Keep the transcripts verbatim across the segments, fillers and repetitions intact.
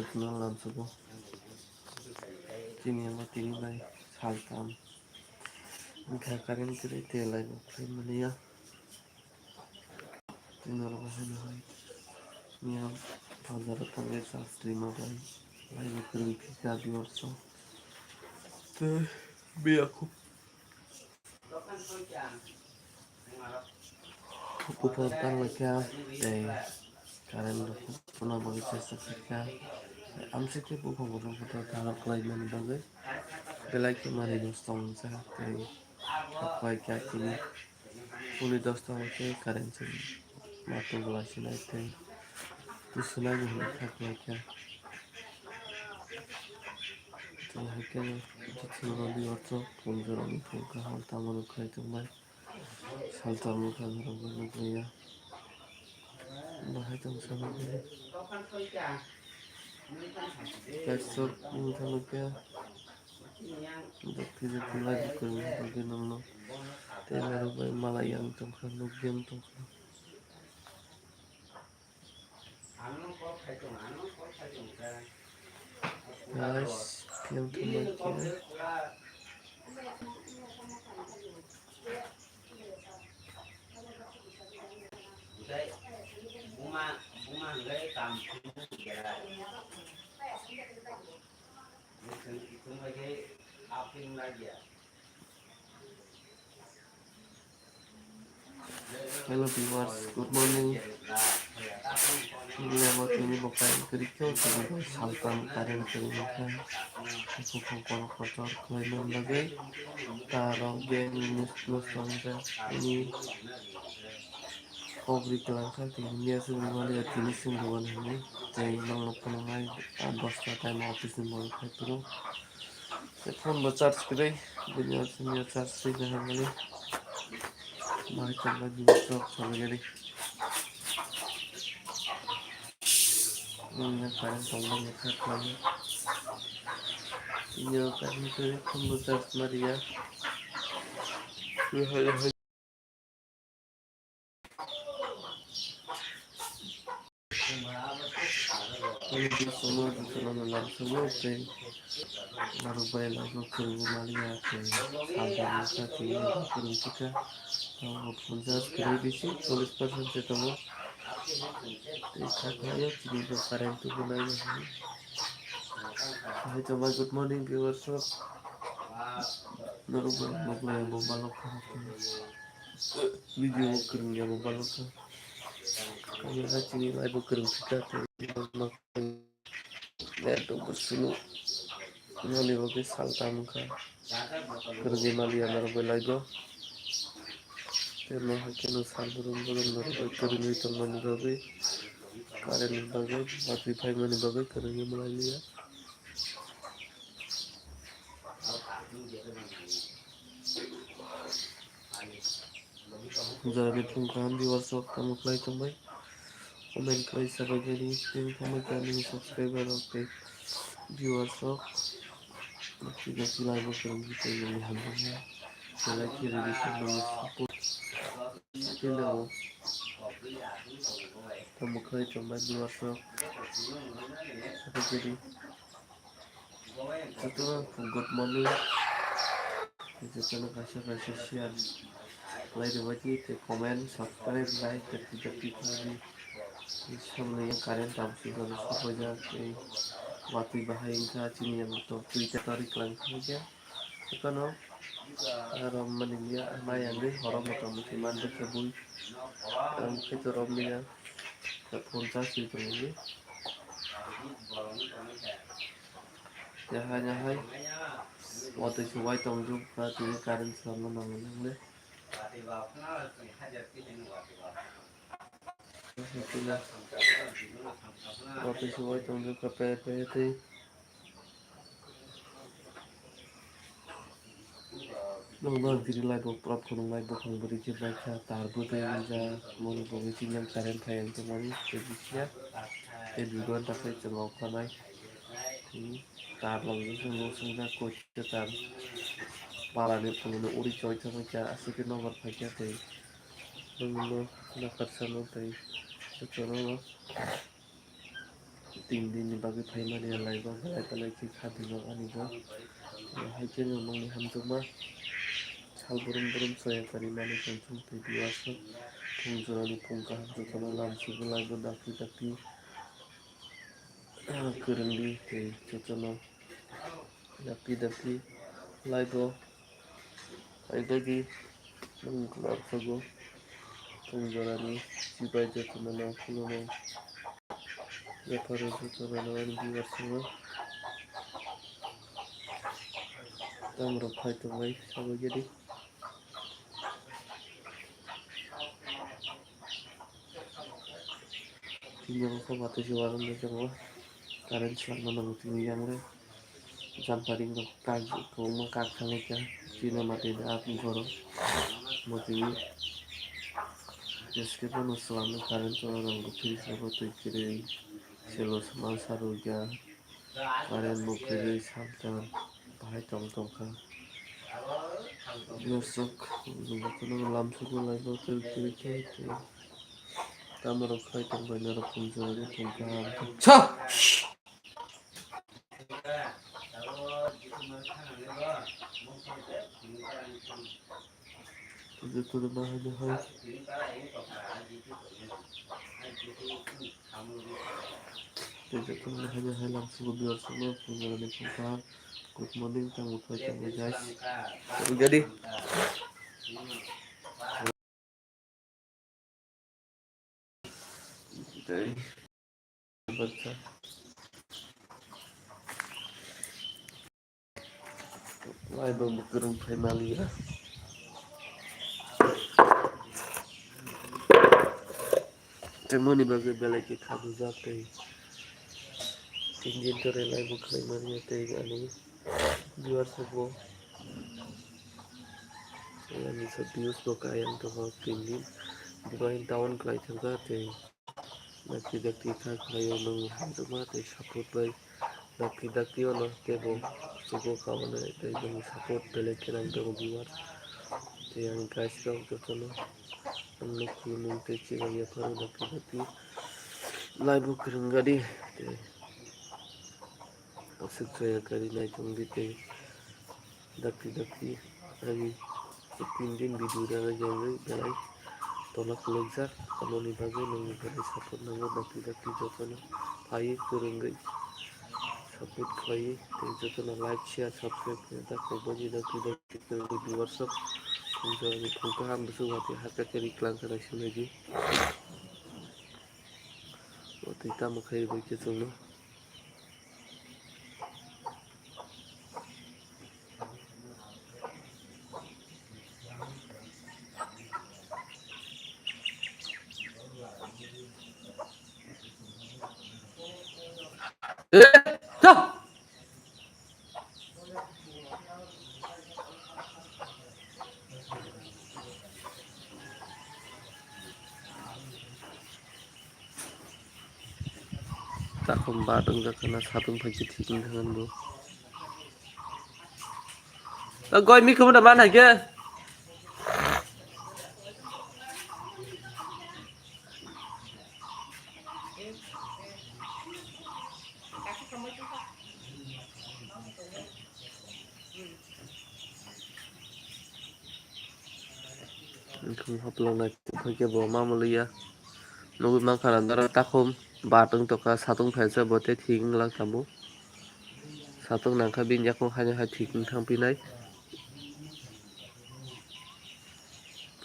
Kheno lamsogo. Chini abo tini bai saltam. Wngkha current kwrwi tei light bo khlai manya. Tei norok haino hai miya bazaro tongwi charge rwima bai light bo kwrwi phikha biyorsa. Tei biya khuk. Buphang tanglaikha tei current rok phunukna bagwi chesta khlaikha. Amswk khe buphang rok tharok khlaimani bagwi belai khe manwi nosto wngjak tei thok khlaikha chini. Phunui dosta o khe current se matwng bwlai sinai tei twi swnaini hwnwi kha khlaikha. Tei hai khe no bithi rok biyorsa phunjorokni phung kaham tamo rok khai tongbai. Saltam wngkha norokbo nukliya. Bahai tong sabai khe. Kaisok wngkha nukya. Dakti dakti light kwrwngni bagwi nokno. Tei norok bai mala yang tongkha, nukya wng tongkha. Guys, yang tongkha. Hello viewers, good morning. Chini abo tini bo kain kwrwi khe, tini bo saltam current kwrwi wngkha. Buphang kotor kotor khlai man bagwi ta rok beng nosto wngjak. Tini kok ri kwlangkha, tini miya se wngmani tini swngrwmani hwnwi tei nokno phunuknai ah dosta time office ni borok phai phuru. Tei phone bo charge kwrwi, bini oro simi charge twi kaham mani. Bahai tongma bini chwk salai gani. Nini current tongma ni kha khlai. Bini oro current kwrwi phone bo charge ma riya. Rohoi rohoi. Somo dukano lamsogo tei narwkbai laibo kwrwngwi maliya tei salsa masa tei kwrwng thika. Tongo ponchas kwrwi bisi chollish percent se tongo. Tei saknayo chini bo current tubunai. Hai tongma good morning viewers rok. Norok bo nuknai bo balok kha. Video kwrwngya bo balok kha. Kami ha chini live bo kwrwng thika tei net rok bo sunu. Noni bo khe saltam wngkha. Kwrwngwi maliya norok bo live o. Tei no hai kheno sal brum brum norok bo kwrwngwi tongmani bagwi. Current ni bagwi, watwi phaimani bagwi kwrwngwi malai liya. Jorani phung kaham viewers rok tamo khlai tongbai. Comment khlai sabai gani tei tamo gani subscriber rok tei viewers rok. Nokti nokti lai bo kwrwng tei nini hamjakma. Belai khe rwdi khe nini support. Khe nao. Tamo khlai tongbai viewers rok. Sabai gani. Jotono good morning. Jotono kaisa kaisa share khlai rwbaidi tei comment, subscribe, like, dakti dakti khlai di. Samni current tabuk sujak sujak tei watwi bahai wngkha chini yang to twi ta tari kwlai wngkha. Jotono aro mani liya mai ang horo moto muti man rwkha bui. Ang khe to romliya. Phone charge ri tongwi. Yahai yahai. Watwi se wai tongjuk kha tini current swnamna nangwi nangle. Watwi se wai tongjuk kha pe pe tei. Nokno giri lai bo pura phunuknai buphang bwrwi khe baikha tar bwtwi wngjak moni bwgwi chini current phai ang tongmani tei bisi ya tei dui ghonta khe chwng rok khanai tar lok jesa nuk swngjak koito tar palani phunuknwi uri choi thangwi kha aswk khe nokbar phaikha tei nokbar sano tei jotono. Tin din ni bagwi phaimani live o belai belai khe kha dingo ani bo. Hai khe no nongni hamjakma sal brum brum soya kari mani chwng chwng twi biwa aswk phung jorani phung kaham jotono lam sugo live o dakti dakti kwrwngdi tei jotono dakti dakti live o. Hai khe di nwng larsago phung jorani chibai jotono nang khulumung. Yapharo jotono nang ani bibar swngo. Tamrok phai tongbai sabai khe di. Tini ang khe watwi se warung bai tongo. Current swlangma nango tini yang le. Jampering rok kak kwbangma kak thangwi kha. Chini mati da goro. Motini S K phano swlangma current rok nango. Fridge rok twi kwrwi. Selo saman sarwi kha. Current bo kwrwi samsam bahai tong tong kha. Dosok jotono lamsugo lai bo twi twi khe tei tamo rok khai tong bai norok phung jorani phung kaham. Sa! Jotono bahai bahai. Tei jotono bahai bahai lamsugo biwar songno phung jorani phung kaham. Good morning, tamo phai tongwi guys. Jadi. Tei. Lai bo kwrwng phai maliya. Tei moni bagwi belai khe kha bujak tei tin din tore lai bo khlai maliya tei ani viewers rok bo ani sa views bo kayang tongo tin din. Bubain down khlai thangkha tei. Dakti dakti kha khlaio nwng hamjakma tei support bai dakti dakti ono teibo sugo kaono tei nwng support belai khe nang tongo viewers. Tei ani guys rok jotono nwngno khulumung tei chibaiya phano dakti dakti live o kwrwng gadi tei aswk soya kari nai tongdi tei. Dakti dakti ani tin din video rwna jangwi belai tola kwlwkjak, aboni bagwi nwngni belai support nango. Dakti dakti jotono phaiwi kwrwngwi support khlaiwi tei jotono like, share, subscribe khe ta kokbaji dakti dakti kwrwngwi viewers rok phung jorani phung kaham bwswk watwi hakhe khe ri klang khe naisinglaidi. Watwi tamo khe bai khe chwngno. Takhum bat wngkha khwna, satung phai khe thik wngkha hwnwi bo. O goi mikhumu da man hai khe. Wngkha hapla nai tongkha khe bo ma maliya. Nugwi mankha na dara takhum bat wng tongkha, satung phaisa bo tei thik wng glak tabuk. Satung nangkha bini yakung haino hai thik wng thang pinai.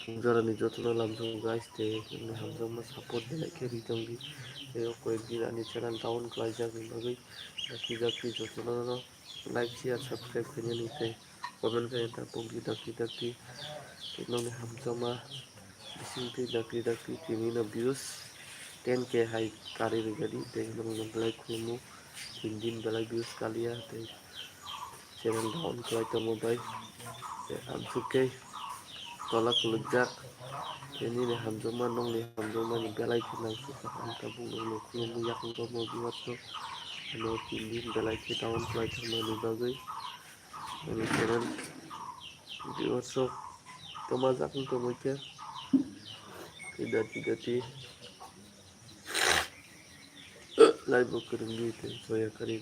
Phung jorani jotono lamjak guys tei nini hamjakma support belai khe ri tongdi. Tei o koyek din ani channel down khlaijak ni bagwi dakti dakti jotono no like, share, subscribe khainani tei comment khaina ta pokdi dakti dakti. Tei nokni hamjakma bisingtwi dakti dakti tini no views ten K hai karwi rwgadi tei nokno belai khulumu tin din belai views kaliya tei channel down khlai tongma bai tei amsuk khe tola kwlwkjak. Tei nini hamjakma nokni hamjakmani belai khe nangsukha ang tabuk nokno khulumwi yakung tongma viewers rok. Ano tin din belai khe down khlai thangmani bagwi ani channel viewers rok kwmajak wng tongwi khe tei dati dati Khlaibo kwrwngwi tei choya karwi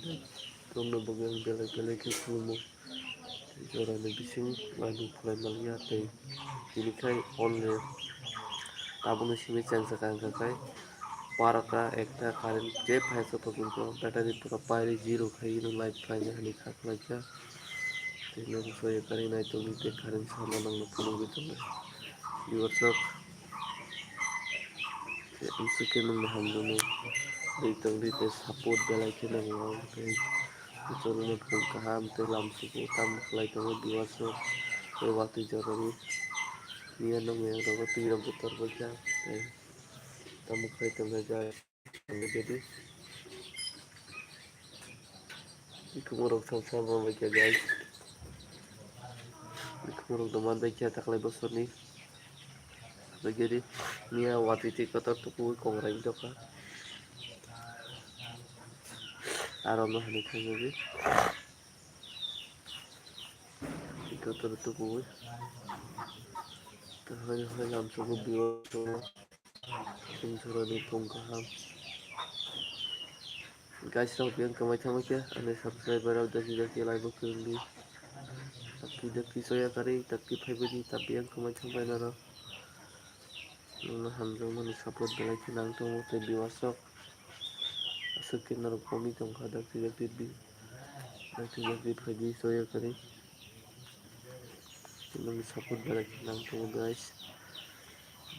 tongna bagwi ang belai belai khe khulumo. Tei jorani bising laibuk khlai manliya tei tini khai onle tabukni simi chengsa kha wngkha khai barota ekta current je phaisa pokjwngkho battery pura pairwi zero khai ino light khlaina hwnwi kha khlaikha. Tei nokni choya karwi naitokni tei current sama nangno phunugwi tongnai. Viewers rok. Tei amswk khe nwngno hamjakmung twi tongdi tei support belai khe nango ang tei kuchukno phung kaham tei lamsugo tamo khlai tongo viewers rok tei watwi jorani miya nokni yagra twi rok bo torbaikha tei tamo khlai tongkha guys. Tongkha jadi. Bikhumorok salsa manbaikha guys. Bikhumorok do manbaikha taklai bosorni. Bagiri miya watwi twi kotor tukuwi kongrai wngtokha. Aro no hwnwi thangwi twi kotor tukuwi. Hoi hoi lamsugo biwa tongo. Chwng jorani phung kaham. Guys rok biyang kwmai thangma khe ani subscriber rok daki daki like bo kwrwngdi. Taki daki choya karwi taki phaibadi ta biyang kwmai thangbai norok. Nwngno hamjakmani support belai khe nang tongo tei viewers rok aswk khe norok komwi tongkha daki daki di daki daki phaidi choya karwi. Nwngni support belai khe nang tongo guys.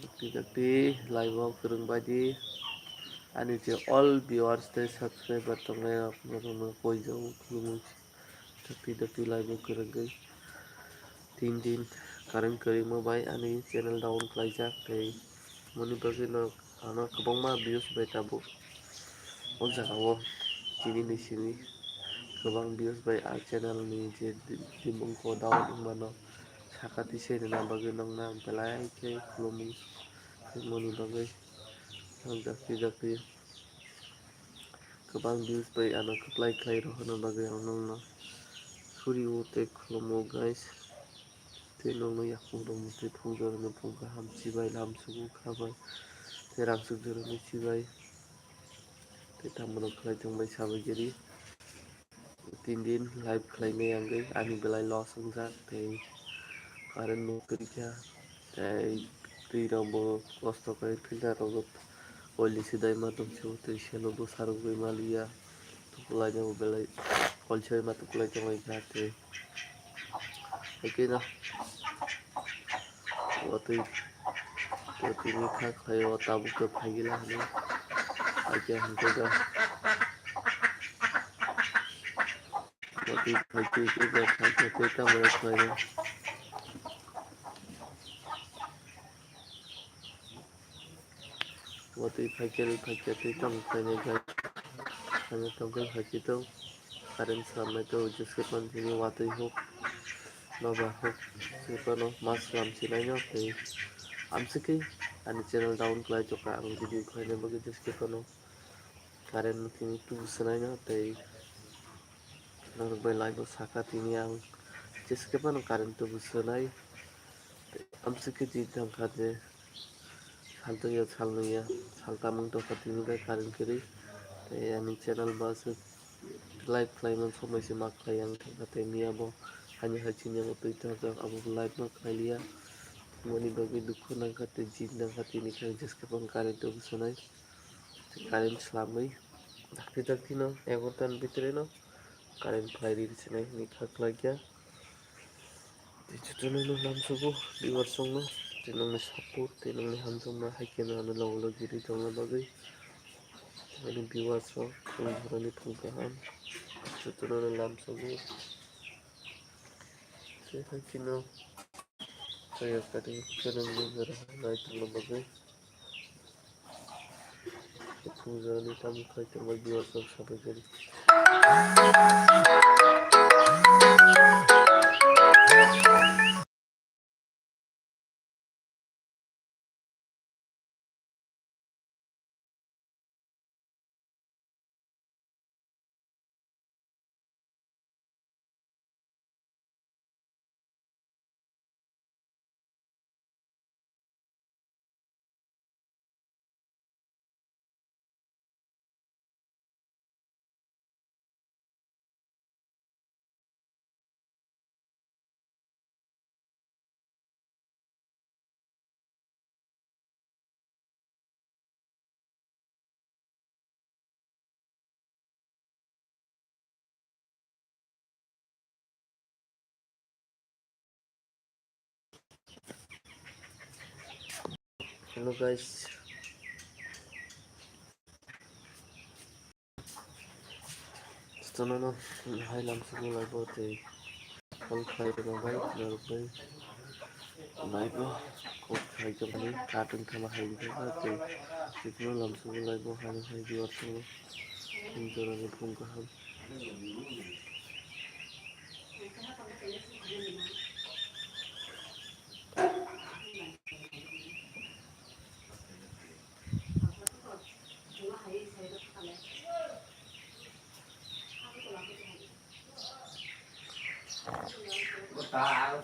Dakti dakti live o kwrwng baidi ani je all viewers tei subscriber tongnai rok norokno koijago khulumui. Dakti dakti live o kwrwngwi tin din current kwrwngma bai ani channel down khlaijak tei moni bagwi no ano kwbangma views bai tabuk o jaga o tini ni simi kwbang views bai a channel ni je dimung ko down wngmano saka tisai rwna bagwi nokna belai khe khulumung tongmani bagwi dakti dakti kwbang views bai ano kwplai khlai rohorna bagwi ang nokno surio tei khulumo guys. Tei nokno yakung rok mutwi phung jorani phung kaham chibai lamsugo khabai tei rangsuk jorani chibai tei tamo rok khlai tongbai sabai giri. Tin din live khlainai ang ani belai loss wngjak tei current no kwrwikha tei twi rok bo kosto khai filter rok bo oili sidai ma tongsi twi selo bwsa rok bai maliya tukulai no belai kolsai ma tukulai tonglaikha tei. Haikhe no watwi watwi ni kha khlaio tabuk khe phaigila hwnwi haikhe hwnkhe khe watwi phaikhe khe khe phaikhe tei tamo khlaio. Watwi phaikhe phaikhe tei tamo khlainai guys. Ano tongkhe phaikhe to current swnamnai to jeske phano tini watwi huk nobar huk jeske phano ma swnam sinai no tei amswkhe ani channel down khlai tongkha ang video khlaina bagwi jeske phano current no tini tubu swnai no tei norok bai live o saka tini ang jeske phano current tubu swnai tei amswkhe jit thangkha je. Saltwngya salnwngya saltamung tongkha tini bai current kwrwi tei ani channel bo aswk live khlaiman somoi se ma khlai ang thangkha tei miya bo hani hai chini abo twi thajak abo live ma khlailiya moni bagwi dukhu nangkha tei jit nangkha tini khe jeske phano current tubu swnai tei current swlamwi dakti dakti no egarota ni bhitoreno current khlai ri sinai hwnwi kha khlaikha. Tei jotono no lamsugo viewers rokno tei nokni support tei nokni hamjakma hai kheno ano logo logi ri tongna bagwi ani viewers rok chwng borokni thung kaham jotono no lamsugo tei hai kheno kaya kari kwrwngwi jora nai tongna bagwi. Hello guys. Jotono no hai lamsukmung laibo tei call khlai rwma bai norok bai laibo kok khlai tongmani katung thama hai wngkha tei jotono lamsukmung laibo hai hai biwar thangwi jorani phung kaham. Aro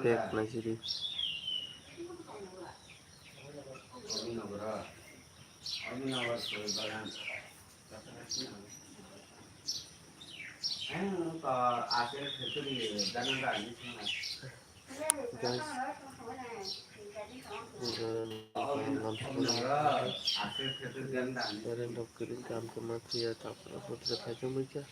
bag naisidi. Guys, lamsukmung current rok kwrwi kam kwma phiya, takhoro putra phaikhe muikha.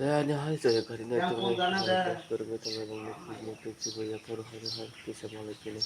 Ani hai jaya gari nai tongnai, kwrwngwi tongnai rokno, muitu chibai yaphuru hai hai kisa malai philai.